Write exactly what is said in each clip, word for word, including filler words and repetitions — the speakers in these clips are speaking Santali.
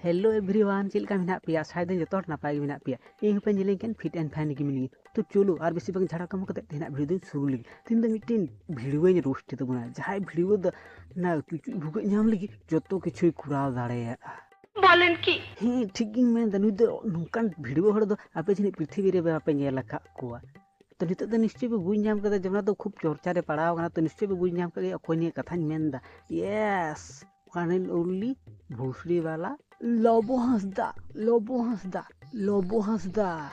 Hello everyone, ᱪᱮᱫ ᱞᱮᱠᱟ ᱢᱮᱱᱟᱜ ᱯᱮᱭᱟ? ᱟᱥᱟᱭ ᱫᱟᱹᱧ ᱡᱚᱛᱚ ᱦᱚᱲ ᱱᱟᱯᱟᱭ ᱜᱮ ᱢᱮᱱᱟᱜ ᱯᱮᱭᱟ᱾ ᱤᱧ ᱦᱚᱸᱯᱮ ᱧᱮᱞᱤᱧ ᱠᱟᱱ fit and fine ᱜᱮ ᱢᱤᱱᱟᱹᱧᱟ᱾ ᱛᱚ ᱪᱚᱞᱚ, ᱟᱨ ᱵᱮᱥᱤ ᱵᱟᱝ ᱡᱷᱟᱲᱟ ᱠᱟᱢᱚ ᱠᱟᱛᱮ ᱛᱮᱦᱮᱧᱟᱜ video ᱫᱚᱧ ᱥᱩᱨᱩ ᱞᱮᱜᱮ᱾ ᱛᱮᱦᱮᱧ ᱫᱚ ᱢᱤᱫᱴᱮᱱ ᱵᱷᱤᱲᱣᱟᱹᱧ roast ᱮ ᱛᱟᱵᱚᱱᱟ, ᱡᱟᱦᱟᱸᱭ ᱵᱷᱤᱲᱣᱟᱹ ᱫᱚ ᱚᱱᱟ ᱪᱩᱪᱩᱡ ᱵᱷᱩᱜᱟᱹᱜ ᱧᱟᱢ ᱞᱟᱹᱜᱤᱫ ᱡᱚᱛᱚ ᱠᱤᱪᱷᱩᱭ ᱠᱚᱨᱟᱣ ᱫᱟᱲᱮᱭᱟᱜᱼᱟ᱾ ᱵᱚᱞᱮᱱ ᱠᱤ? ᱦᱮᱸ, ᱴᱷᱤᱠ ᱜᱤᱧ ᱢᱮᱱᱫᱟ᱾ ᱱᱩᱭ ᱫᱚ ᱱᱚᱝᱠᱟᱱ ᱵᱷᱤᱲᱣᱟᱹ ᱦᱚᱲ ᱫᱚ ᱟᱯᱮ ᱡᱟᱹᱱᱤᱡ ᱯᱨᱤᱛᱷᱤᱵᱤ ᱨᱮ ᱵᱟᱯᱮ ᱧᱮᱞ ᱟᱠᱟᱫ ᱠᱚᱣᱟ᱾ ᱛᱚ ᱱᱤᱛᱚᱜ ᱫᱚ ᱱᱤᱥᱪᱚᱭ ᱯᱮ ᱵᱩᱡᱽ ᱧᱟᱢ ᱠᱟᱫᱟ ᱡᱮ ᱚᱱᱟ ᱫᱚ ᱠᱷᱩᱵ ᱪᱚᱨᱪᱟ ᱨᱮ ᱯᱟᱲᱟᱣ ᱟᱠᱟᱱᱟ᱾ ᱛᱚ ᱱᱤᱥᱪᱚᱭ ᱯᱮ ᱵᱩᱡᱽ ᱧᱟᱢ ᱠᱟᱫ ᱜᱮᱭᱟ ᱚᱠᱚᱭ ᱱᱤᱭᱟᱹ ᱠᱟᱛᱷᱟᱧ ᱢᱮᱱᱫᱟ᱾ Yes, one and only ᱵᱷᱩᱥᱲᱤ ᱵᱟᱞᱟ ᱞᱚᱵᱚ ᱦᱟᱸᱥᱫᱟ, ᱞᱚᱵᱚ ᱦᱟᱸᱥᱫᱟ, ᱞᱚᱵᱚ ᱦᱟᱸᱥᱫᱟ᱾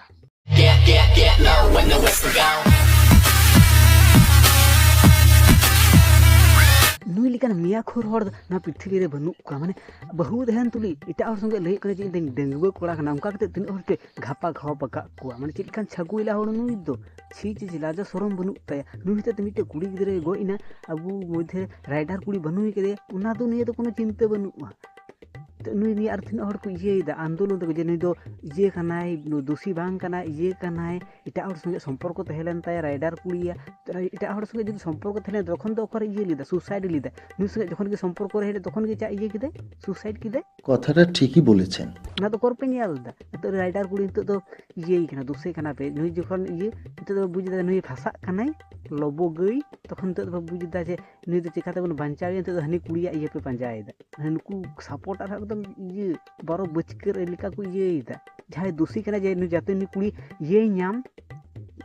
ᱱᱩᱭ ᱞᱮᱠᱟᱱ ᱢᱮᱭᱟ ᱠᱷᱳᱨ ᱦᱚᱲ ᱫᱚ ᱱᱚᱣᱟ ᱯᱨᱤᱛᱷᱤᱵᱤ ᱨᱮ ᱵᱟᱹᱱᱩᱜ ᱠᱚᱣᱟ᱾ ᱢᱟᱱᱮ, ᱵᱟᱹᱦᱩ ᱛᱟᱦᱮᱱ ᱛᱩᱞᱩᱡ ᱮᱴᱟᱜ ᱦᱚᱲ ᱥᱚᱸᱜᱮ ᱞᱟᱹᱭ ᱦᱩᱭᱩᱜ ᱠᱟᱱᱟ ᱡᱮ ᱤᱧ ᱫᱚᱧ ᱰᱟᱺᱜᱩᱣᱟᱹ ᱠᱚᱲᱟ ᱠᱟᱱᱟ, ᱚᱱᱠᱟ ᱠᱟᱛᱮ ᱛᱤᱱᱟᱹᱜ ᱦᱚᱲ ᱪᱚᱭ ᱜᱷᱟᱯᱟ ᱜᱷᱚᱯ ᱟᱠᱟᱫ ᱠᱚᱣᱟ᱾ ᱢᱟᱱᱮ, ᱪᱮᱫ ᱞᱮᱠᱟᱱ ᱪᱷᱟᱹᱜᱩᱭᱞᱟ ᱦᱚᱲ ᱱᱩᱭ ᱫᱚ! ᱪᱷᱤ ᱪᱷᱤ ᱪᱷᱤ, ᱞᱟᱡᱟ ᱥᱚᱨᱚᱢ ᱵᱟᱹᱱᱩᱜ ᱛᱟᱭᱟ᱾ ᱱᱩᱭ ᱦᱚᱛᱮᱡ ᱛᱮ ᱢᱤᱫᱴᱮᱡ ᱠᱩᱲᱤ ᱜᱤᱫᱽᱨᱟᱹᱭ ᱜᱚᱡ ᱮᱱᱟ, ᱟᱵᱚ ᱢᱚᱫᱽᱫᱷᱮ ᱨᱮ ᱨᱟᱭᱰᱟᱨ ᱠᱩᱲᱤ ᱵᱟᱹᱱᱩᱭ ᱠᱟᱫᱮᱭᱟ, ᱚᱱᱟ ᱫᱚ ᱱᱤᱭᱟᱹ ᱫᱚ ᱠᱳᱱᱳ ᱪᱤᱱᱛᱟᱹ ᱵᱟᱹᱱᱩᱜᱼᱟ᱾ ᱛᱚ ᱱᱩᱭ ᱱᱤᱭᱟᱹ ᱟᱨ ᱛᱤᱱᱟᱹᱜ ᱦᱚᱲ ᱠᱚ ᱤᱭᱟᱹᱭᱮᱫᱟ, ᱟᱱᱫᱳᱞᱚᱱ ᱫᱟᱠᱚ ᱡᱮ ᱱᱩᱭ ᱫᱚ ᱤᱭᱟᱹ ᱠᱟᱱᱟᱭ, ᱱᱩᱭ ᱫᱳᱥᱤ ᱵᱟᱝ ᱠᱟᱱᱟᱭ, ᱤᱭᱟᱹ ᱠᱟᱱᱟᱭ, ᱮᱴᱟᱜ ᱦᱚᱲ ᱥᱚᱸᱜᱮ ᱥᱚᱢᱯᱚᱨᱠᱚ ᱛᱟᱦᱮᱸ ᱞᱮᱱ ᱛᱟᱭᱟ ᱨᱟᱭᱰᱟᱨ ᱠᱩᱲᱤᱭᱟᱜ᱾ ᱛᱚ ᱮᱴᱟᱜ ᱦᱚᱲ ᱥᱚᱸᱜᱮ ᱡᱩᱫᱤ ᱥᱚᱢᱯᱚᱨᱠᱚ ᱛᱟᱦᱮᱸ ᱞᱮᱱ, ᱛᱚᱠᱷᱚᱱ ᱫᱚ ᱚᱠᱟᱨᱮ ᱤᱭᱟᱹ ᱞᱮᱫᱟ, suicide ᱞᱮᱫᱟ᱾ ᱱᱩᱭ ᱥᱚᱸᱜᱮ ᱡᱚᱠᱷᱚᱱ ᱜᱮ ᱥᱚᱢᱯᱚᱨᱠᱚ ᱨᱮ ᱦᱮᱡ ᱮᱱᱟ, ᱛᱚᱠᱷᱚᱱ ᱜᱮ ᱪᱟ ᱤᱭᱟᱹ ᱠᱮᱫᱟᱭ, suicide ᱠᱮᱫᱟᱭ᱾ কথাটা ঠিকই বলেছেন। ᱚᱱᱟ ᱫᱚ ᱚᱠᱚᱨ ᱯᱮ ᱧᱮᱞ ᱮᱫᱟ? ᱱᱤᱛᱚᱜ ᱨᱟᱭᱰᱟᱨ ᱠᱩᱲᱤ ᱱᱤᱛᱚᱜ ᱫᱚ ᱤᱭᱟᱹᱭ ᱠᱟᱱᱟ, ᱫᱳᱥᱮ ᱠᱟᱱᱟ ᱯᱮ᱾ ᱱᱩᱭ ᱡᱚᱠᱷᱚᱱ ᱤᱭᱟᱹ, ᱱᱤᱛᱚᱜ ᱫᱚ ᱵᱩᱡᱽ ᱮᱫᱟ ᱱᱩᱭ ᱯᱷᱟᱸᱥᱟᱜ ᱠᱟᱱᱟᱭ, ᱞᱚᱵᱚ ᱜᱟᱹᱭ, ᱛᱚᱠᱷᱚᱱ ᱱᱤᱛᱚᱜ ᱫᱚ ᱵᱩᱡᱽ ᱮᱫᱟ ᱡᱮ ᱱᱩᱭ ᱫᱚ ᱪᱮᱠᱟᱛᱮ ᱵᱚᱱ ᱵᱟᱧᱪᱟᱣᱮᱭᱟ᱾ ᱱᱤᱛᱚᱜ ᱫᱚ ᱦᱟᱹᱱᱤ ᱠᱩᱲᱤᱭᱟᱜ ᱤᱭᱟᱹ ᱯᱮ ᱯᱟᱸᱡᱟᱭᱮᱫᱟ᱾ ᱢᱟᱱᱮ ᱱᱩᱠᱩ supporter ᱦᱚᱸ ᱮᱠᱫᱚᱢ ᱤᱭᱟᱹ ᱵᱟᱨᱚ ᱵᱟᱹᱪᱠᱟᱹᱨ ᱞᱮᱠᱟ ᱠᱚ ᱤᱭᱟᱹᱭᱮᱫᱟ᱾ ᱡᱟᱦᱟᱸᱭ ᱫᱳᱥᱤ ᱠᱟᱱᱟᱭ ᱡᱮ ᱱᱩᱭ ᱡᱟᱛᱮ ᱩᱱᱤ ᱠᱩᱲᱤ ᱤᱭᱟᱹᱭ ᱧᱟᱢ,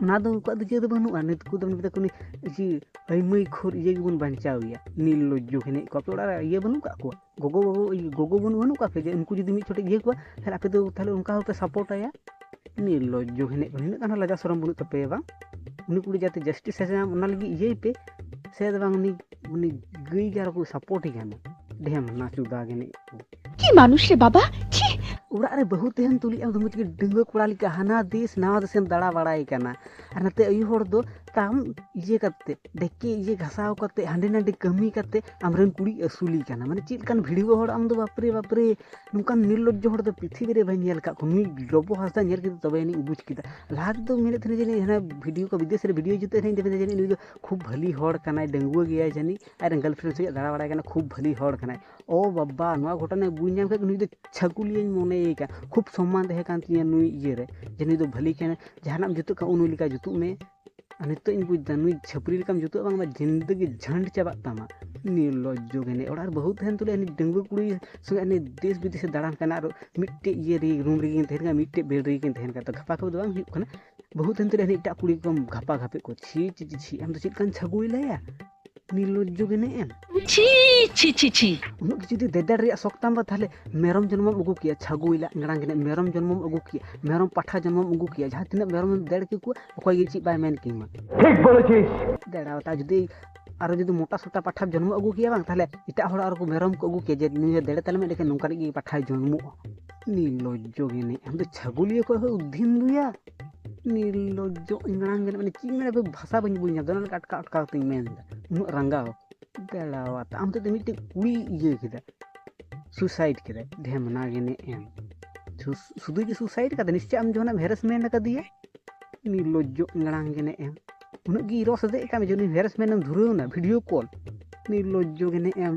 ᱚᱱᱟ ᱫᱚ ᱩᱱᱠᱩᱣᱟᱜ ᱫᱚ ᱤᱭᱟᱹ ᱫᱚ ᱵᱟᱹᱱᱩᱜᱼᱟ᱾ ᱱᱩᱠᱩ ᱫᱚ ᱢᱮᱛᱟ ᱠᱚ ᱩᱱᱤ ᱤᱭᱟᱹ ᱟᱹᱭᱢᱟᱹᱭ ᱠᱷᱳᱨ ᱤᱭᱟᱹ ᱜᱮᱵᱚᱱ ᱵᱟᱧᱪᱟᱣᱮᱭᱟ᱾ ᱱᱤᱨᱞᱚᱡᱽᱡᱚ ᱠᱷᱟᱱᱤᱡ ᱠᱚ᱾ ᱟᱯᱮ ᱚᱲᱟᱜ ᱨᱮ ᱤᱭᱟᱹ ᱵᱟᱹᱱᱩᱜ ᱠᱟᱜ ᱠᱚᱣᱟ? ᱜᱚᱜᱚ, ᱜᱚᱜᱚ, ᱤᱭᱟᱹ, ᱜᱚᱜᱚ ᱵᱟᱹᱱᱩᱜ, ᱵᱟᱹᱱᱩᱜ ᱠᱟᱜ ᱯᱮ ᱡᱮ ᱩᱱᱠᱩ ᱡᱩᱫᱤ ᱢᱤᱫ ᱪᱷᱚᱴ ᱤᱭᱟᱹ ᱠᱚᱣᱟ, ᱛᱟᱦᱞᱮ ᱟᱯᱮ ᱫᱚ ᱛᱟᱦᱞᱮ ᱚᱱᱠᱟ ᱦᱚᱸᱯᱮ supportᱟᱭᱟ? ᱱᱤᱨᱞᱚᱡᱽᱡᱚ ᱠᱷᱟᱱᱤᱡ ᱠᱚ, ᱱᱤᱱᱟᱹᱜ ᱜᱟᱱ ᱦᱚᱸ ᱞᱟᱡᱟ ᱥᱚᱨᱚᱢ ᱵᱟᱹᱱᱩᱜ ᱛᱟᱯᱮᱭᱟ ᱵᱟᱝ? ᱩᱱᱤ ᱠᱩᱲᱤ ᱡᱟᱛᱮ justice ᱮ ᱧᱟᱢ, ᱚᱱᱟ ᱞᱟᱹᱜᱤᱫ ᱤᱭᱟᱹᱭ ᱯᱮ᱾ ᱥᱮ ᱫᱚ ᱵᱟᱝ, ᱩᱱᱤ, ᱩᱱᱤ ᱜᱟᱹᱭ ᱜᱮ ᱟᱨᱚ ᱠᱚ support ᱮ ᱠᱟᱱᱟ᱾ ᱰᱷᱮᱢ ᱱᱟ ᱪᱩᱫᱟ ᱜᱮ ᱱᱤᱡ ᱠᱚ᱾ ᱪᱮᱫ ᱢᱟᱱᱩᱥ ᱨᱮ ᱵᱟᱵᱟ, ᱪᱷᱤ! ᱚᱲᱟᱜ ᱨᱮ ᱵᱟᱹᱦᱩ ᱛᱟᱦᱮᱱ ᱛᱩᱞᱩᱡ ᱟᱢ ᱫᱚ ᱢᱚᱡᱽ ᱜᱮ ᱰᱟᱺᱜᱩᱣᱟᱹ ᱠᱚᱲᱟ ᱞᱮᱠᱟ ᱦᱟᱱᱟ ᱫᱮᱥ ᱱᱟᱣᱟ ᱫᱮᱥᱮᱢ ᱫᱟᱬᱟ ᱵᱟᱲᱟᱭ ᱠᱟᱱᱟ᱾ ᱟᱨ ᱱᱟᱛᱮ ᱟᱭᱩ ᱦᱚᱲ ᱫᱚ ᱛᱟᱢ ᱤᱭᱟᱹ ᱠᱟᱛᱮ, ᱰᱷᱮᱠᱮ ᱤᱭᱟᱹ ᱜᱷᱟᱥᱟᱣ ᱠᱟᱛᱮ, ᱦᱟᱸᱰᱮ ᱱᱟᱰᱮ ᱠᱟᱹᱢᱤ ᱠᱟᱛᱮ ᱟᱢᱨᱮᱱ ᱠᱩᱲᱤ ᱟᱹᱥᱩᱞᱤ ᱠᱟᱱᱟ᱾ ᱢᱟᱱᱮ ᱪᱮᱫ ᱞᱮᱠᱟᱱ ᱵᱷᱤᱲᱤᱣᱟᱹ ᱦᱚᱲ ᱟᱢ ᱫᱚ, ᱵᱟᱯᱨᱮ ᱵᱟᱯᱨᱮ᱾ ᱱᱚᱝᱠᱟᱱ ᱱᱤᱨᱞᱚᱡᱡᱚ ᱦᱚᱲ ᱫᱚ ᱯᱨᱤᱛᱷᱤᱵᱤ ᱨᱮ ᱵᱟᱹᱧ ᱧᱮᱞ ᱟᱠᱟᱫ ᱠᱚᱣᱟ᱾ ᱱᱩᱭ ᱞᱚᱵᱚ ᱦᱟᱸᱥᱫᱟ ᱧᱮᱞ ᱠᱟᱛᱮ ᱛᱚᱵᱮ ᱟᱹᱱᱤᱡ ᱤᱧ ᱵᱩᱡᱽ ᱠᱮᱫᱟ᱾ ᱞᱟᱦᱟ ᱛᱮᱫᱚ ᱢᱮᱱᱮᱫ ᱛᱟᱦᱮᱱᱟ ᱡᱟᱹᱱᱤᱡ ᱦᱟᱱᱟ ᱵᱷᱤᱰᱤᱭᱳ ᱠᱚ ᱵᱤᱫᱮᱥ ᱨᱮ ᱵᱷᱤᱰᱤᱭᱳ ᱡᱩᱛᱮᱫ ᱛᱟᱦᱮᱱᱟ, ᱤᱧ ᱫᱚ ᱢᱮᱱᱫᱟ ᱡᱟᱹᱱᱤᱡ ᱱᱩᱭ ᱫᱚ ᱠᱷᱩᱵ ᱵᱷᱟᱹᱞᱤ ᱦᱚᱲ ᱠᱟᱱᱟᱭ, ᱰᱟᱺᱜᱩᱣᱟᱹ ᱜᱮᱭᱟᱭ ᱡᱟᱹᱱᱤᱡ, ᱟᱡᱨᱮᱱ ᱜᱟᱨᱞᱯᱷᱨᱮᱱᱰ ᱥᱚᱸᱜᱮ ᱫᱟᱬᱟ ᱵᱟᱲᱟᱭ ᱠᱟᱱᱟ, ᱠᱷᱩᱵ ᱵᱷᱟᱹᱞᱤ ᱦᱚᱲ ᱠᱟᱱᱟᱭ᱾ ᱚ ᱵᱟᱵᱟ, ᱱᱚᱣᱟ ᱜᱷᱚᱴᱚᱱᱟᱭ ᱵᱩᱡᱽ ᱧᱟᱢ ᱠᱮᱫ, ᱱᱩᱭ ᱫᱚ ᱪᱷᱟᱹᱠᱩᱞᱤᱭᱟᱹᱧ ᱢᱚᱱᱮᱭᱮ ᱠᱟᱱ᱾ ᱠᱷᱩᱵ ᱥᱚᱢᱢᱟᱱ ᱛᱟᱦᱮᱸ ᱠᱟᱱ ᱛᱤᱧᱟᱹ ᱱᱩᱭ ᱤᱭᱟᱹ ᱨᱮ, ᱡᱮ ᱱᱩᱭ ᱫᱚ ᱵᱷᱟᱹᱞᱤ ᱠᱟᱱᱟᱭ, ᱡᱟᱦᱟᱱᱟᱜ ᱮᱢ ᱡᱩᱛᱩᱜ ᱠᱷᱟᱱ ᱩᱱᱩ ᱞᱮᱠᱟ ᱡᱩᱛᱩᱜ ᱢᱮ᱾ ᱟᱨ ᱱᱤᱛᱚᱜ ᱤᱧ ᱵᱩᱡᱽ ᱮᱫᱟ, ᱱᱩᱭ ᱪᱷᱟᱹᱯᱨᱤ ᱞᱮᱠᱟᱢ ᱡᱩᱛᱩᱜᱼᱟ, ᱵᱟᱝ ᱟᱢᱟᱜ ᱡᱤᱱᱫᱮᱜᱤ ᱡᱷᱟᱱᱰ ᱪᱟᱵᱟᱜ ᱛᱟᱢᱟ᱾ ᱱᱤᱨᱞᱚᱡᱡᱚ ᱜᱮ ᱱᱮ ᱚᱲᱟᱜ ᱨᱮ ᱵᱟᱹᱦᱩ ᱛᱟᱦᱮᱱ ᱛᱩᱞᱩᱡ ᱩᱱᱤ ᱰᱟᱺᱜᱩᱣᱟᱹ ᱠᱩᱲᱤ ᱥᱚᱸᱜᱮ ᱩᱱᱤ ᱫᱮᱥ ᱵᱤᱫᱮᱥᱮ ᱫᱟᱬᱟᱱ ᱠᱟᱱᱟ, ᱟᱨ ᱢᱤᱫᱴᱮᱡ ᱤᱭᱟᱹ ᱨᱮ, ᱨᱩᱢ ᱨᱮᱜᱮ ᱠᱤᱱ ᱛᱟᱦᱮᱱ ᱠᱟᱱᱟ, ᱢᱤᱫᱴᱮᱡ ᱵᱮᱰ ᱨᱮᱜᱮ ᱠᱤᱱ ᱛᱟᱦᱮᱱ ᱠᱟᱱᱟ᱾ ᱛᱚ ᱜᱷᱟᱯᱟ ᱜᱷᱟᱹᱯᱤ ᱫᱚ ᱵᱟᱝ ᱦᱩᱭᱩᱜ ᱠᱟᱱᱟ, ᱵᱟᱹᱦᱩ ᱛᱟᱦᱮᱱ ᱛᱩᱞᱩᱡ ᱩᱱᱤ ᱮᱴᱟᱜ ᱠᱩᱲᱤ ᱠᱚᱢ ᱜᱷᱟᱯᱟ ᱜᱷᱟᱹᱯᱤ ᱠᱚ᱾ ᱪᱷᱤ ᱪᱷᱤ ᱪᱷᱤ ᱪᱷᱤ, ᱟᱢ ᱫᱚ ᱪᱮᱫ ᱞᱮᱠᱟᱱ ᱪᱷᱟᱹᱜᱩᱭ ᱞᱟᱹᱭᱟ? ᱱᱤᱨᱞᱚᱡᱡᱚ ᱜᱮ ᱱᱮ ᱮᱢ᱾ ᱪᱷᱤ ᱪᱷᱤ ᱪᱷᱤ ᱪᱷᱤ᱾ ᱩᱱᱟᱹᱜ ᱠᱤᱪᱷᱩ ᱡᱩᱫᱤ ᱫᱮᱫᱟᱲ ᱨᱮᱭᱟᱜ ᱥᱚᱠ ᱛᱟᱢ ᱵᱟ, ᱛᱟᱦᱞᱮ ᱢᱮᱨᱚᱢ ᱡᱚᱱᱢᱚᱢ ᱟᱹᱜᱩ ᱠᱮᱭᱟ, ᱪᱷᱟᱹᱜᱩᱭ ᱞᱟᱜ ᱜᱮᱲᱟᱝ ᱜᱮ ᱱᱮ, ᱢᱮᱨᱚᱢ ᱡᱚᱱᱢᱚᱢ ᱟᱹᱜᱩ ᱠᱮᱭᱟ, ᱢᱮᱨᱚᱢ ᱯᱟᱴᱷᱟ ᱡᱚᱱᱢᱚᱢ ᱟᱹᱜᱩ ᱠᱮᱭᱟ, ᱡᱟᱦᱟᱸ ᱛᱤᱱᱟᱹᱜ ᱢᱮᱨᱚᱢᱮᱢ ᱫᱮᱲ ᱠᱮᱠᱚᱣᱟ, ᱚᱠᱚᱭ ᱜᱮ ᱪᱮᱫ ᱵᱟᱭ ᱢᱮᱱ ᱠᱮᱢᱟ᱾ ᱴᱷᱤᱠ ᱵᱚᱞᱮᱪᱤᱥ᱾ ᱫᱮᱲᱟ ᱛᱟ ᱡᱩᱫᱤ ᱟᱨᱚ ᱡᱩᱫᱤ ᱢᱚᱴᱟ ᱥᱚᱴᱟ ᱯᱟᱴᱷᱟ ᱡᱚᱱᱢᱚ ᱟᱹᱜᱩ ᱠᱮᱭᱟ ᱵᱟᱝ, ᱛᱟᱦᱞᱮ ᱮᱴᱟᱜ ᱦᱚᱲ ᱟᱨᱚ ᱠᱚ ᱢᱮᱨᱚᱢ ᱠᱚ ᱟᱹᱜᱩ ᱠᱮᱭᱟ ᱡᱮ ᱱᱩᱭ ᱦᱚᱸ ᱫᱮᱲ ᱛᱟᱞᱮ ᱢᱮ, ᱮᱸᱰᱮᱠᱷᱟᱱ ᱱᱚᱝᱠᱟ ᱨᱤᱡ ᱜᱮ ᱯᱟᱴᱷᱟᱭ ᱡᱚᱱᱢᱚᱜᱼᱟ᱾ ᱱᱤᱨᱞᱚᱡᱡᱚ ᱜᱮ ᱱᱮ, ᱟᱢ ᱫᱚ ᱪᱷᱟᱹᱜᱩᱞᱤᱭᱟᱹ ᱠᱷᱚᱡ ᱦᱚᱸ ᱩᱫᱷᱤᱱ ᱫᱩᱭᱟ᱾ ᱱᱤᱨᱞᱚᱡᱡᱚ ᱤᱧᱲᱟᱝ ᱜᱮ ᱱᱮ, ᱢᱟᱱᱮ ᱪᱮᱫ ᱤᱧ ᱢᱮᱱᱟ, ᱵᱷᱟᱥᱟ ᱵᱟᱹᱧ ᱵᱩᱡᱽ ᱧᱟᱢ ᱮᱫᱟ, ᱚᱱᱟ ᱞᱟᱹᱜᱤᱫ ᱟᱴᱠᱟᱣ ᱟᱴᱠᱟᱣ ᱛᱤᱧ ᱢᱮᱱ ᱮᱫᱟ, ᱩᱱᱟᱹᱜ ᱨᱟᱸᱜᱟᱣ᱾ ᱫᱮᱲᱟᱣᱟᱛ, ᱟᱢ ᱛᱮᱫᱚ ᱢᱤᱫᱴᱮᱡ ᱠᱩᱲᱤ ᱤᱭᱟᱹ ᱠᱮᱫᱟ, ᱥᱩᱥᱟᱭᱤᱰ ᱠᱮᱫᱟᱭ, ᱰᱷᱮᱢᱱᱟ ᱜᱮ ᱱᱮ ᱮᱢ᱾ ᱥᱩ-, ᱥᱩᱫᱷᱩ ᱜᱮ ᱥᱩᱥᱟᱭᱤᱰ ᱠᱟᱫᱟ, ᱱᱤᱥᱪᱚᱭ ᱟᱢ ᱡᱟᱦᱟᱱᱟᱜ ᱮᱢ ᱦᱮᱨᱮᱥᱢᱮᱱᱴ ᱟᱠᱟᱫᱮᱭᱟ᱾ ᱱᱤᱨᱞᱚᱡᱡᱚ ᱤᱧᱲᱟᱝ ᱜᱮ ᱱᱮ ᱮᱢ᱾ ᱩᱱᱟᱹᱜ ᱜᱮ ᱨᱚᱥ ᱟᱫᱮ ᱠᱟᱱ ᱡᱮ ᱩᱱᱤ ᱦᱮᱨᱮᱥᱢᱮᱱᱴ ᱮᱢ ᱫᱷᱩᱨᱟᱹᱣ ᱮᱱᱟ, ᱵᱷᱤᱰᱤᱭᱳ ᱠᱚᱞ᱾ ᱱᱤᱨᱞᱚᱡᱡᱚ ᱜᱮ ᱱᱮ ᱮᱢ᱾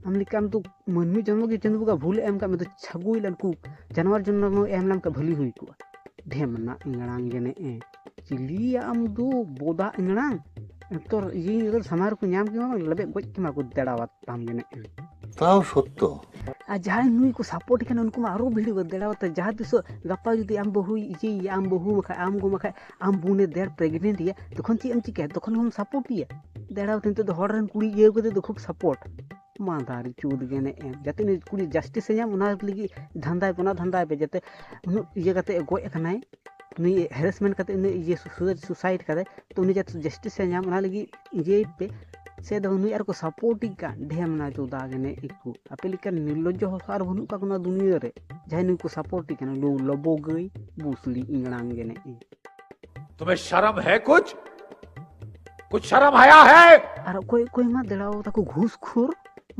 ᱟᱢ ᱞᱮᱠᱟ ᱟᱢ ᱫᱚ ᱢᱟᱹᱱᱢᱤ ᱡᱚᱱᱢᱚ ᱜᱮ ᱪᱟᱸᱫᱳ ᱵᱚᱸᱜᱟ ᱵᱷᱩᱞ ᱮ ᱮᱢ ᱠᱟᱜ ᱢᱮ, ᱫᱚ ᱪᱷᱟᱹᱜᱩᱭ ᱞᱮᱱ ᱠᱩ ᱡᱟᱱᱣᱟᱨ ᱡᱚᱱᱢᱚ ᱮᱢ ᱞᱮᱱ ᱠᱷᱟᱱ ᱵᱷᱟᱹᱞᱤ ᱦᱩᱭ ᱠᱚᱜᱼᱟ᱾ ᱰᱷᱮᱢᱱᱟ ᱤᱧᱲᱟᱝ ᱜᱮ ᱱᱮ ᱮ᱾ ᱪᱤᱞᱤᱭᱟ ᱟᱢ ᱫᱚ ᱵᱚᱫᱟ ᱤᱧᱲᱟᱝ? ᱮᱱᱛᱚᱨ ᱤᱭᱟᱹ ᱥᱟᱢᱟᱝ ᱨᱮᱠᱚ ᱧᱟᱢ ᱠᱮᱢᱟ ᱵᱟᱝ, ᱞᱮᱵᱮᱫ ᱜᱚᱡ ᱠᱮᱢᱟ ᱠᱚ ᱫᱮᱲᱟᱣᱟᱛ᱾ ᱛᱟᱢ ᱜᱮ ᱱᱮ ᱮᱢ᱾ ᱛᱟᱣ ᱥᱚᱛᱛᱚ᱾ ᱟᱨ ᱡᱟᱦᱟᱸᱭ ᱱᱩᱭ ᱠᱚ ᱥᱟᱯᱳᱨᱴ ᱠᱟᱱᱟ, ᱩᱱᱠᱩ ᱢᱟ ᱟᱨᱚ ᱵᱷᱤᱲ ᱠᱚ ᱫᱮᱲᱟᱣᱟᱛᱟ᱾ ᱡᱟᱦᱟᱸ ᱛᱤᱥᱚᱜ ᱜᱟᱯᱟ ᱡᱩᱫᱤ ᱟᱢ ᱵᱟᱹᱦᱩᱭ ᱤᱭᱟᱹᱭᱮᱭᱟ, ᱟᱢ ᱵᱟᱹᱦᱩ ᱵᱟᱠᱷᱟᱡ ᱟᱢ ᱜᱚ ᱵᱟᱠᱷᱟᱡ ᱟᱢ ᱵᱩᱱᱮ ᱫᱮᱲ ᱯᱨᱮᱜᱱᱮᱱᱴ ᱮᱭᱟ, ᱛᱚᱠᱷᱚᱱ ᱪᱮᱫ ᱮᱢ ᱪᱤᱠᱟᱹᱭᱟ? ᱛᱚᱠᱷᱚᱱ ᱦᱚᱸᱢ ᱥᱟᱯᱳᱨᱴ ᱮᱭᱟ᱾ ᱫᱮᱲᱟᱣᱟᱛᱟ ᱱᱤᱛᱚᱜ ᱫᱚ ᱦᱚᱲ ᱨᱮᱱ ᱠᱩᱲᱤ ᱤᱭᱟᱹ ᱠᱟᱛᱮ ᱫᱚ ᱠᱷᱩᱵ ᱥᱟᱯᱳᱨᱴ᱾ ᱢᱟᱫᱟᱨ ᱪᱩᱫ ᱜᱮ ᱱᱮ ᱮᱢ᱾ ᱡᱟᱛᱮ ᱩᱱᱤ ᱠᱩᱲᱤ ᱡᱟᱥᱴᱤᱥ ᱮ ᱧᱟᱢ, ᱚᱱᱟ ᱞᱟᱹᱜᱤᱫ ᱫᱷᱟᱱᱫᱟᱭ ᱯᱮ, ᱚᱱᱟ ᱫᱷᱟᱱᱫᱟᱭ ᱯᱮ, ᱡᱟᱛᱮ ᱩᱱᱟᱹᱜ ᱤᱭᱟᱹ ᱠᱟᱛᱮ ᱮ ᱜᱚᱡ ᱟᱠᱟᱱᱟᱭ, ᱱᱩᱭ ᱦᱮᱨᱮᱥᱢᱮᱱᱴ ᱠᱟᱛᱮ ᱩᱱᱟᱹᱜ ᱤᱭᱟᱹ ᱥᱩ-, ᱥᱩᱥᱟᱭᱤᱰ ᱠᱟᱫᱟᱭ, ᱛᱚ ᱩᱱᱤ ᱡᱟᱛᱮ ᱡᱟᱥᱴᱤᱥ ᱮ ᱧᱟᱢ, ᱚᱱᱟ ᱞᱟᱹᱜᱤᱫ ᱤᱭᱟᱹᱭ ᱯᱮ᱾ ᱥᱮ ᱫᱚ ᱱᱩᱭ ᱟᱨ ᱠᱚ ᱥᱟᱯᱳᱨᱴᱤ ᱠᱟᱱ, ᱰᱷᱮᱢᱱᱟ ᱪᱳᱫᱟ ᱜᱮ ᱱᱮ ᱮᱠᱩ᱾ ᱟᱯᱮ ᱞᱮᱠᱟᱱ ᱱᱤᱨᱞᱚᱡᱡᱚ ᱦᱚᱲ ᱟᱨ ᱵᱟᱹᱱᱩᱜ ᱠᱚᱣᱟ ᱱᱚᱣᱟ ᱫᱩᱱᱤᱭᱟᱹ ᱨᱮ, ᱡᱟᱦᱟᱸᱭ ᱱᱩᱭ ᱠᱚ ᱥᱟᱯᱳᱨᱴᱤ ᱠᱟᱱᱟ, ᱞᱩ ᱞᱚᱵᱚ ᱜᱟᱹᱭ, ᱵᱩᱥᱲᱤ ᱤᱧᱲᱟᱝ ᱜᱮ ᱱᱮ ᱮ᱾ तुम्हें शर्म है कुछ? कुछ शर्म आया है? ᱟᱨ ᱚᱠᱚᱭ ᱚᱠᱚᱭ ᱢᱟ ᱫᱮᱲᱟᱣ ᱛᱟᱠᱚ ᱜᱷᱩᱥ ᱠᱷᱳᱨ,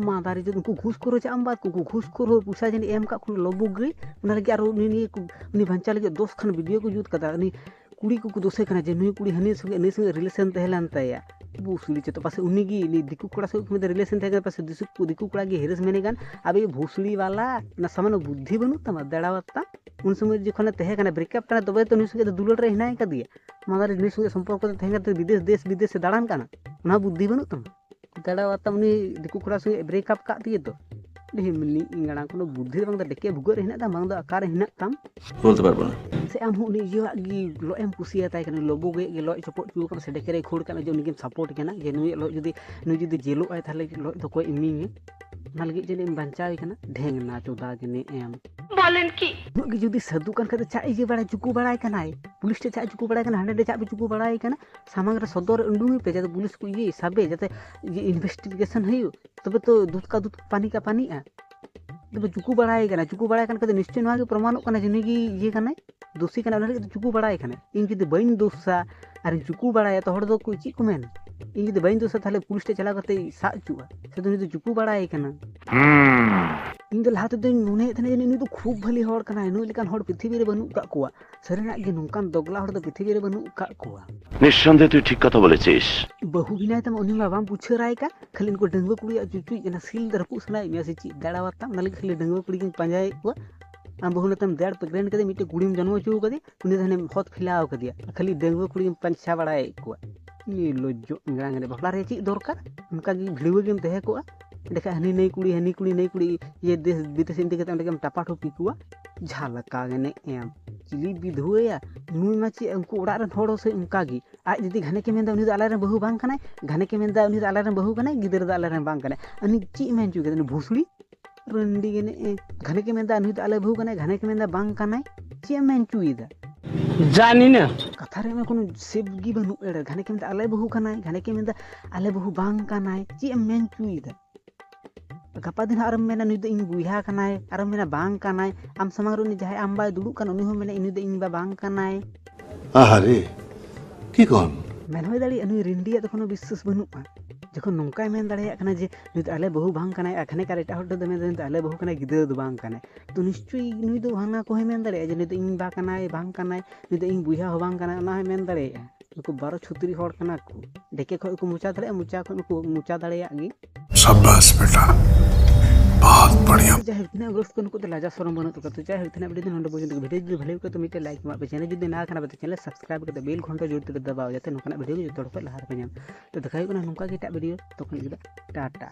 ᱢᱟᱫᱟᱨᱤ ᱡᱚᱛ ᱩᱱᱠᱩ ᱜᱷᱩᱥ ᱠᱷᱳᱨ ᱦᱚᱸ ᱪᱮᱫ ᱟᱢ ᱵᱟᱫ ᱠᱚ ᱜᱷᱩᱥ ᱠᱷᱳᱨ ᱦᱚᱸ ᱯᱚᱭᱥᱟ ᱡᱟᱹᱱᱤᱡ ᱮᱢ ᱠᱟᱜ ᱠᱚ ᱞᱚᱵᱩ ᱜᱮ, ᱚᱱᱟ ᱞᱟᱹᱜᱤᱫ ᱟᱨᱚ ᱩᱱᱤ ᱱᱤᱭᱟᱹ ᱠᱚ ᱩᱱᱤ ᱵᱟᱧᱪᱟᱣ ᱞᱟᱹᱜᱤᱫ ᱫᱚᱥ ᱠᱷᱟᱱ ᱵᱷᱤᱰᱤᱭᱳ ᱠᱚ ᱡᱩᱛ ᱠᱟᱫᱟ᱾ ᱩᱱᱤ ᱠᱩᱲᱤ ᱠᱚᱠᱚ ᱫᱳᱥᱮ ᱠᱟᱱᱟ ᱡᱮ ᱱᱩᱭ ᱠᱩᱲᱤ ᱦᱟᱹᱱᱤ ᱥᱚᱸᱜᱮ ᱱᱩᱭ ᱥᱚᱸᱜᱮ ᱨᱤᱞᱮᱥᱚᱱ ᱛᱟᱦᱮᱸ ᱞᱮᱱ ᱛᱟᱭᱟ᱾ ᱵᱩᱥᱲᱤ ᱪᱮᱫ ᱯᱟᱥᱮ ᱩᱱᱤ ᱜᱮ ᱩᱱᱤ ᱫᱤᱠᱩ ᱠᱚᱲᱟ ᱥᱚᱸᱜᱮ ᱠᱚ ᱢᱮᱱᱫᱟ ᱨᱤᱞᱮᱥᱚᱱ ᱛᱟᱦᱮᱸ ᱠᱟᱱᱟ, ᱯᱟᱥᱮ ᱫᱤᱠᱩ ᱫᱤᱠᱩ ᱠᱚᱲᱟ ᱜᱮ ᱦᱮᱨᱮᱥ ᱢᱮᱱᱮ ᱠᱟᱱ᱾ ᱟᱵᱮ ᱵᱷᱩᱥᱲᱤ ᱵᱟᱞᱟ, ᱚᱱᱟ ᱥᱟᱢᱟᱱ ᱵᱩᱫᱽᱫᱷᱤ ᱵᱟᱹᱱᱩᱜ ᱛᱟᱢᱟ ᱫᱮᱲᱟᱣᱟᱛᱟ᱾ ᱩᱱ ᱥᱚᱢᱚᱭ ᱡᱚᱠᱷᱚᱱᱮ ᱛᱟᱦᱮᱸ ᱠᱟᱱᱟ ᱵᱨᱮᱠᱟᱯ ᱠᱟᱱᱟ, ᱛᱚᱵᱮ ᱛᱚ ᱱᱩᱭ ᱥᱚᱸᱜᱮ ᱫᱚ ᱫᱩᱞᱟᱹᱲ ᱨᱮ ᱦᱮᱱᱟᱭ ᱠᱟᱫᱮᱭᱟ᱾ ᱢᱟᱫᱟᱨᱤ ᱱᱩᱭ ᱥᱚᱸᱜᱮ ᱥᱚᱢᱯᱚᱨᱠᱚ ᱛᱮ ᱛᱟᱦᱮᱸ ᱠᱟᱛᱮ ᱵᱤᱫᱮᱥ ᱫᱮᱥ ᱵᱤᱫᱮᱥ ᱮ ᱫᱟᱬᱟᱱ ᱠᱟᱱᱟ, ᱚᱱᱟ ᱵᱩᱫᱽᱫᱷᱤ ᱵᱟᱹᱱᱩᱜ ᱛᱟᱢᱟ᱾ ᱫᱟᱲᱟᱣᱟᱛᱟᱢ ᱩᱱᱤ ᱫᱤᱠᱩ ᱠᱚᱲᱟ ᱥᱚᱸᱜᱮ ᱵᱨᱮᱠᱟᱯ ᱠᱟᱜ ᱛᱮᱜᱮ ᱛᱚ᱾ ᱰᱷᱤᱢᱞᱤ ᱤᱝᱜᱟᱲᱟ ᱠᱳᱱᱳ ᱵᱩᱫᱽᱫᱷᱤ ᱫᱚ ᱵᱟᱝ ᱫᱚ ᱰᱮᱠᱮ ᱵᱷᱩᱜᱟᱹᱜ ᱨᱮ ᱦᱮᱱᱟᱜ ᱛᱟᱢ, ᱵᱟᱝ ᱫᱚ ᱚᱠᱟᱨᱮ ᱦᱮᱱᱟᱜ ᱛᱟᱢ᱾ ᱵᱚᱞᱛᱮ ᱯᱟᱨᱵᱚ ᱱᱟ᱾ ᱥᱮ ᱟᱢ ᱦᱚᱸ ᱩᱱᱤ ᱤᱭᱟᱹᱣᱟᱜ ᱜᱮ ᱞᱚᱡ ᱮᱢ ᱠᱩᱥᱤᱭᱟᱛᱟᱭ ᱠᱟᱱᱟ, ᱞᱚᱵᱚ ᱜᱮ ᱜᱮ ᱞᱚᱡ ᱪᱚᱯᱚᱡ ᱦᱚᱪᱚ ᱠᱟᱱᱟ ᱥᱮ ᱰᱮᱠᱮ ᱨᱮᱭ ᱠᱷᱳᱲ ᱠᱟᱱᱟ ᱡᱮ ᱩᱱᱤ ᱜᱮᱢ ᱥᱟᱯᱳᱨᱴ ᱠᱟᱱᱟ ᱡᱮ ᱱᱩᱭ ᱞᱚᱡ ᱡᱩᱫᱤ ᱱᱩᱭ ᱡᱩᱫᱤ ᱡᱮᱞᱚᱜ ᱟᱭ ᱛᱟᱦᱞᱮ ᱞᱚᱡ ᱫᱚ ᱚᱠᱚᱭ ᱮᱢᱤᱧᱟ᱾ ᱚᱱᱟ ᱞᱟᱹᱜᱤᱫ ᱡᱟᱹᱱᱤᱡ ᱮᱢ ᱵᱟᱧᱪᱟᱣ ᱠᱟᱱᱟ᱾ ᱰᱷᱮᱝ ᱱᱟ ᱪᱚᱫᱟ ᱡᱟᱹᱱᱤᱡ ᱮᱢ᱾ ᱵᱚᱞᱮᱱ ᱠᱤ? ᱩᱱᱟᱹᱜ ᱜᱮ ᱡᱩᱫᱤ ᱥᱟᱹᱫᱩ ᱠᱟᱱ ᱠᱷᱟᱡ ᱫᱚ ᱪᱟᱜ ᱤᱭᱟᱹ ᱵᱟᱲᱟᱭ ᱪᱩᱠᱩ ᱵᱟᱲᱟᱭ ᱠᱟᱱᱟᱭ, ᱯᱩᱞᱤᱥ ᱴᱷᱮᱡ ᱪᱟᱜ ᱪᱩᱠᱩ ᱵᱟᱲᱟᱭ ᱠᱟᱱᱟ, ᱦᱟᱸᱰᱮ ᱱᱟᱸᱰᱮ ᱪᱟᱜ ᱯᱮ ᱪᱩᱠᱩ ᱵᱟᱲᱟᱭ ᱠᱟᱱᱟ, ᱥᱟᱢᱟᱝ ᱨᱮ ᱥᱚᱫᱚᱨ ᱨᱮ ᱩᱰᱩᱝ ᱯᱮ ᱡᱟᱛᱮ ᱯᱩᱞᱤᱥ ᱠᱚ ᱤᱭᱟᱹ ᱥᱟᱵᱮ, ᱡᱟᱛᱮ ᱤᱭᱟᱹ ᱤᱱᱵᱷᱮᱥᱴᱤᱜᱮᱥᱚᱱ ᱦᱩᱭᱩᱜ, ᱛᱚᱵᱮ ᱛᱚ ᱫᱩᱫᱷ ᱠᱟ ᱫᱩᱫᱷ ᱯᱟᱱᱤ ᱠᱟ ᱯᱟᱱᱤᱜᱼᱟ᱾ ᱛᱚᱵᱮ ᱪᱩᱠᱩ ᱵᱟᱲᱟᱭ ᱠᱟᱱᱟ, ᱪᱩᱠᱩ ᱵᱟᱲᱟᱭ ᱠᱟᱱ ᱠᱷᱟᱡ ᱫᱚ ᱱᱤᱥᱪᱚᱭ ᱱᱚᱣᱟ ᱜᱮ ᱯᱨᱚᱢᱟᱱᱚᱜ ᱠᱟᱱᱟ ᱡᱮ ᱱᱩᱭ ᱜᱮ ᱤᱭᱟᱹ ᱠᱟᱱᱟᱭ, ᱫᱳᱥᱤ ᱠᱟᱱᱟᱭ, ᱚᱱᱟ ᱞᱟᱹᱜᱤᱫ ᱫᱚ ᱪᱩᱠᱩ ᱵᱟᱲᱟᱭ ᱠᱟᱱᱟᱭ᱾ ᱤᱧ ᱡᱩᱫᱤ ᱵᱟᱹᱧ ᱫᱳᱥᱟ ᱟᱨᱤᱧ ᱪᱩᱠᱩ ᱵᱟᱲᱟᱭᱟ ᱛᱚ ᱦᱚᱲ ᱫᱚ ᱠᱚ ᱪᱮᱫ ᱠᱚ ᱢᱮᱱ? ᱤᱧ ᱡᱩᱫᱤ ᱵᱟᱹᱧ ᱫᱳᱥᱟ ᱛᱟᱦᱞᱮ ᱯᱩᱞᱤᱥ ᱴᱷᱮᱡ ᱪᱟᱞᱟᱣ ᱠᱟᱛᱮ ᱥᱟᱵ ᱦᱚᱪᱚᱜᱼᱟ, ᱥᱮ ᱩᱱᱤ ᱫᱚ ᱪᱩᱠᱩ ᱵᱟᱲᱟᱭ ᱠᱟᱱᱟ᱾ ᱤᱧ ᱫᱚ ᱞᱟᱦᱟ ᱛᱮᱫᱚᱧ ᱢᱚᱱᱮᱭᱮᱫ ᱛᱟᱦᱮᱱᱟ ᱡᱮ ᱱᱩᱭ ᱫᱚ ᱠᱷᱩᱵ ᱵᱷᱟᱞᱤ ᱦᱚᱲ ᱠᱟᱱᱟᱭ, ᱱᱩᱭ ᱞᱮᱠᱟᱱ ᱦᱚᱲ ᱯᱨᱤᱛᱷᱤᱵᱤ ᱨᱮ ᱵᱟᱹᱱᱩᱜ ᱠᱟᱜ ᱠᱚᱣᱟ᱾ ᱥᱟᱹᱨᱤᱱᱟᱜ ᱜᱮ ᱱᱚᱝᱠᱟᱱ ᱫᱚᱜᱽᱞᱟ ᱦᱚᱲ ᱫᱚ ᱯᱨᱤᱛᱷᱤᱵᱤ ᱨᱮ ᱵᱟᱹᱱᱩᱜ ᱠᱟᱜ ᱠᱚᱣᱟ᱾ নিঃসন্দেহে তুই ঠিক কথা বলেছিস। ᱵᱟᱹᱦᱩ ᱵᱮᱱᱟᱭ ᱛᱟᱢᱟ ᱩᱱᱤ ᱢᱟ ᱵᱟᱢ ᱯᱩᱪᱷᱟᱹᱨᱟᱭ ᱠᱟᱱ, ᱠᱷᱟᱹᱞᱤ ᱩᱱᱠᱩ ᱰᱟᱺᱜᱩᱣᱟᱹ ᱠᱩᱲᱤᱭᱟᱜ ᱪᱩᱪᱩᱡ ᱚᱱᱟ ᱥᱤᱞ ᱫᱚ ᱨᱟᱹᱯᱩᱫ ᱥᱟᱱᱟᱭᱮᱫ ᱢᱮᱭᱟ ᱥᱮ ᱪᱮᱫ ᱫᱟᱲᱟᱣᱟᱛᱟᱢ? ᱚᱱᱟ ᱞᱟᱹᱜᱤᱫ ᱠᱷᱟᱹᱞᱤ ᱰᱟᱺᱜᱩᱣᱟᱹ ᱠᱩᱲᱤ ᱜᱮᱢ ᱯᱟᱸᱡᱟᱭᱮᱫ ᱠᱚᱣᱟ᱾ ᱟᱢ ᱵᱟᱹᱦᱩ ᱱᱮᱛᱟᱢ ᱫᱮᱲ ᱯᱨᱮᱜᱱᱮᱱᱴ ᱠᱟᱛᱮ ᱢᱤᱫᱴᱮᱡ ᱠᱩᱲᱤᱢ ᱡᱚᱱᱢᱚ ᱦᱚᱪᱚ ᱠᱟᱫᱮᱭᱟ, ᱩᱱᱤ ᱫᱚ ᱦᱟᱱᱮᱢ ᱦᱚᱛ ᱯᱷᱮᱞᱟᱣ ᱠᱟᱫᱮᱭᱟ, ᱠᱷᱟᱹᱞᱤ ᱰᱟᱺᱜᱩᱣᱟᱹ ᱠᱩᱲᱤ ᱜᱮᱢ ᱯᱟᱸᱪᱷᱟ ᱵᱟᱲᱟᱭᱮᱫ ᱠᱚᱣᱟ᱾ ᱱᱤᱭᱟᱹ ᱞᱚᱡᱡᱚ ᱮᱸᱜᱲᱟ ᱮᱸᱜᱲᱟ ᱵᱟᱯᱞᱟ ᱨᱮ ᱪᱮᱫ ᱫᱚᱨᱠᱟᱨ? ᱚᱱᱠᱟ ᱜᱮ ᱵᱷᱤᱲᱣᱟᱹ ᱜᱮᱢ ᱛᱟᱦᱮᱸ ᱠᱚᱜᱼᱟ᱾ ᱮᱸᱰᱮᱠᱷᱟᱱ ᱦᱟᱹᱱᱤ ᱱᱟᱹᱭ ᱠᱩᱲᱤ ᱦᱟᱹᱱᱤ ᱠᱩᱲᱤ ᱱᱟᱹᱭ ᱠᱩᱲᱤ ᱤᱭᱟᱹ ᱫᱮᱥ ᱵᱤᱫᱮᱥ ᱤᱫᱤ ᱠᱟᱛᱮ ᱚᱸᱰᱮ ᱜᱮᱢ ᱴᱟᱯᱟ ᱴᱩᱯᱤ ᱠᱚᱣᱟ᱾ ᱡᱷᱟᱞᱟᱠᱟ ᱮᱱᱮᱡ ᱮᱢ ᱪᱤᱞᱤ ᱵᱤᱫᱷᱩᱣᱟᱹᱭᱟ ᱱᱩᱭ ᱢᱟ ᱪᱮᱫ ᱩᱱᱠᱩ ᱚᱲᱟᱜ ᱨᱮᱱ ᱦᱚᱲ ᱦᱚᱸ ᱥᱮ ᱚᱱᱠᱟ ᱜᱮ᱾ ᱟᱡ ᱡᱩᱫᱤ ᱜᱷᱟᱱᱮ ᱠᱮ ᱢᱮᱱᱫᱟ ᱩᱱᱤ ᱫᱚ ᱟᱞᱮᱨᱮᱱ ᱵᱟᱹᱦᱩ ᱵᱟᱝ ᱠᱟᱱᱟᱭ, ᱜᱷᱟᱱᱮ ᱠᱮ ᱢᱮᱱᱫᱟ ᱩᱱᱤ ᱫᱚ ᱟᱞᱮᱨᱮᱱ ᱵᱟᱹᱦᱩ ᱠᱟᱱᱟᱭ, ᱜᱤᱫᱽᱨᱟᱹ ᱫᱚ ᱟᱞᱮᱨᱮᱱ ᱵᱟᱝ ᱠᱟᱱᱟᱭ᱾ ᱩᱱᱤ ᱪᱮᱫ ᱢᱮᱱ ᱦᱚᱪᱚ ᱠᱮᱫᱟ? ᱩᱱᱤ ᱵᱷᱩᱥᱲᱤ ᱨᱟᱹᱱᱰᱤ ᱜᱮ ᱱᱮᱜᱼᱮ ᱜᱷᱟᱱᱮ ᱠᱮ ᱢᱮᱱᱫᱟ ᱱᱩᱭ ᱫᱚ ᱟᱞᱮ ᱵᱟᱹᱦᱩ ᱠᱟᱱᱟᱭ, ᱜᱷᱟᱱᱮ ᱠᱮ ᱢᱮᱱᱫᱟ ᱵᱟᱝ ᱠᱟᱱᱟᱭ᱾ ᱪᱮᱫ ᱮᱢ ᱢᱮᱱ ᱦᱚᱪᱚᱭᱮᱫᱟ? জানি না। ᱠᱟᱛᱷᱟ ᱨᱮ ᱮᱢ ᱠᱳᱱᱳ ᱥᱮᱵᱽ ᱜᱮ ᱵᱟᱹᱱᱩᱜ ᱮᱲᱮ᱾ ᱜᱷᱟᱱᱮ ᱠᱮ ᱢᱮᱱᱫᱟ ᱟᱞᱮ ᱵᱟᱹᱦᱩ ᱠᱟᱱᱟᱭ, ᱜᱷᱟᱱᱮ ᱠᱮ ᱢᱮᱱᱫᱟ ᱟᱞᱮ ᱵᱟᱹᱦᱩ ᱵᱟᱝ ᱠᱟᱱᱟᱭ᱾ ᱪᱮᱫ ᱮᱢ ᱢᱮᱱ ᱦᱚᱪᱚᱭᱮᱫᱟ? ᱜᱟᱯᱟ ᱫᱤᱱ ᱦᱚᱸ ᱟᱨᱮᱢ ᱢᱮᱱᱟ ᱱᱩᱭ ᱫᱚ ᱤᱧ ᱵᱚᱭᱦᱟ ᱠᱟᱱᱟᱭ, ᱟᱨᱮᱢ ᱢᱮᱱᱟ ᱵᱟᱝ ᱠᱟᱱᱟᱭ᱾ ᱟᱢ ᱥᱟᱢᱟᱝ ᱨᱮ ᱩᱱᱤ ᱡᱟᱦᱟᱸᱭ ᱟᱢ ᱵᱟᱭ ᱫᱩᱲᱩᱵ ᱠᱟᱱ ᱩᱱᱤ ᱦᱚᱸ ᱢᱮᱱᱟ ᱤᱧ ᱫᱚ ᱤᱧ ᱵᱟ ᱵᱟᱝ ᱠᱟᱱᱟᱭ᱾ আহারে, কি কন? ᱢᱮᱱ ᱦᱩᱭ ᱫᱟᱲᱮᱭᱟᱜᱼᱟ ᱱᱩᱭ ᱨᱤᱱᱰᱤᱭᱟᱜ ᱫᱚ ᱠᱳᱱᱳ ᱵᱤᱥᱥᱟᱹᱥ ᱵᱟᱹᱱᱩᱜᱼᱟ᱾ ᱡᱚᱠᱷᱚᱱ ᱱᱚᱝᱠᱟᱭ ᱢᱮᱱ ᱫᱟᱲᱮᱭᱟᱜ ᱠᱟᱱᱟ ᱡᱮ ᱱᱩᱭ ᱫᱚ ᱟᱞᱮ ᱵᱟᱹᱦᱩ ᱵᱟᱝ ᱠᱟᱱᱟᱭ, ᱟᱨ ᱠᱷᱟᱱᱮ ᱠᱟᱨ ᱮᱴᱟᱜ ᱦᱚᱲ ᱴᱷᱮᱱ ᱫᱚ ᱢᱮᱱ ᱫᱟ ᱱᱩᱭ ᱫᱚ ᱟᱞᱮ ᱵᱟᱹᱦᱩ ᱠᱟᱱᱟᱭ, ᱜᱤᱫᱽᱨᱟᱹ ᱫᱚ ᱵᱟᱝ ᱠᱟᱱᱟᱭ, ᱛᱚ ᱱᱤᱥᱪᱚᱭ ᱱᱩᱭ ᱫᱚ ᱦᱟᱱᱟ ᱠᱚᱦᱚᱸᱭ ᱢᱮᱱ ᱫᱟᱲᱮᱭᱟᱜᱼᱟ ᱡᱮ ᱱᱩᱭ ᱫᱚ ᱤᱧ ᱵᱟ ᱠᱟᱱᱟᱭ, ᱵᱟᱝ ᱠᱟᱱᱟᱭ, ᱱᱩᱭ ᱫᱚ ᱤᱧ ᱵᱚᱭᱦᱟ ᱦᱚᱸ ᱵᱟᱝ ᱠᱟᱱᱟᱭ, ᱚᱱᱟ ᱦᱚᱸᱭ ᱢᱮᱱ ᱫᱟᱲᱮᱭᱟᱜᱼᱟ᱾ ᱱᱩᱠᱩ ᱵᱟᱨᱚ ᱪᱷᱩᱛᱨᱤ ᱦᱚᱲ ᱠᱟᱱᱟ ᱠᱚ᱾ ᱰᱮᱠᱮ ᱠᱷᱚᱡ ᱠᱚ ᱢᱚᱪᱟ ᱫᱟᱲᱮᱭᱟᱜᱼᱟ, ᱢᱚᱪᱟ ᱠᱷᱚᱡ ᱱᱩᱠᱩ ᱢᱚᱪᱟ ᱫᱟᱲᱮᱭᱟᱜ ᱜᱮ᱾ शाबाश बेटा, बहुत बढ़िया। ᱡᱟᱭᱦᱳᱠ, ᱛᱤᱱᱟᱹᱜ ᱜᱨᱳᱥ ᱠᱚ ᱱᱩᱠᱩ ᱫᱚ ᱞᱟᱡᱟ ᱥᱚᱨᱚᱢ ᱵᱟᱹᱱᱩᱜ ᱛᱟᱠᱚᱣᱟ᱾ ᱛᱚ ᱡᱟᱭᱦᱳᱠ, ᱛᱤᱱᱟᱹᱜ ᱵᱷᱤᱰᱤᱭᱳ ᱫᱚ ᱱᱚᱰᱮ ᱯᱚᱨᱡᱚᱱᱛ ᱜᱮ᱾ ᱵᱷᱤᱰᱤᱭᱳ ᱡᱩᱫᱤ ᱵᱷᱟᱞᱮ ᱠᱚ ᱛᱚ ᱢᱤᱫᱴᱮᱱ ᱞᱟᱭᱤᱠ ᱮᱢᱟᱜ ᱯᱮ, ᱪᱮᱱᱮᱞ ᱡᱩᱫᱤ ᱱᱟᱣᱟ ᱠᱟᱱᱟ ᱯᱮ ᱛᱚ ᱪᱮᱱᱮᱞ ᱥᱟᱵᱥᱠᱨᱟᱭᱤᱵ ᱠᱟᱛᱮ ᱵᱮᱞ ᱜᱷᱚᱱᱴᱟ ᱡᱳᱨ ᱛᱮ ᱫᱟᱵᱟᱣ, ᱡᱟᱛᱮ ᱱᱚᱝᱠᱟᱱᱟᱜ ᱵᱷᱤᱰᱤᱭᱳ ᱜᱮ ᱡᱚᱛᱚ ᱦᱚᱲ ᱠᱷᱚᱱ ᱞᱟᱦᱟ ᱨᱮᱯᱮ ᱧᱟᱢ᱾ ᱛᱚ ᱫᱮᱠᱷᱟ ᱦᱩᱭᱩᱜ ᱠᱟᱱᱟ ᱱᱚᱝᱠᱟ ᱜᱮ ᱮᱴᱟᱜ ᱵᱷᱤᱰᱤᱭᱳ, ᱛᱚᱠᱷᱚᱱ ᱞᱟᱹᱜᱤᱫ ᱫᱚ ᱴᱟᱴᱟ᱾